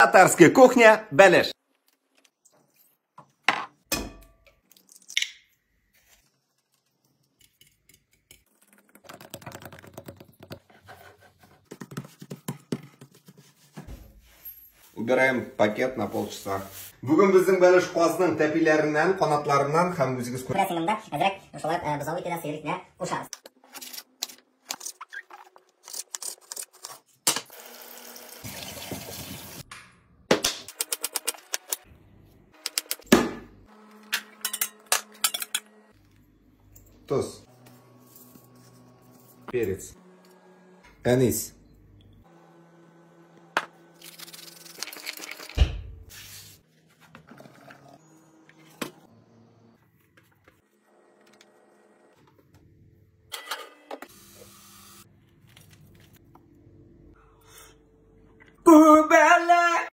Татарская кухня, бәлеш. Убираем пакет на полчаса. Бүген безнең бәлеш казның тәпиләреннән, канатларыннан һәм үзегез Күрәсең монда, әзрәк шулай бозау ите дә, сыер итенә кушабыз. Тоз. Перец. Әнис.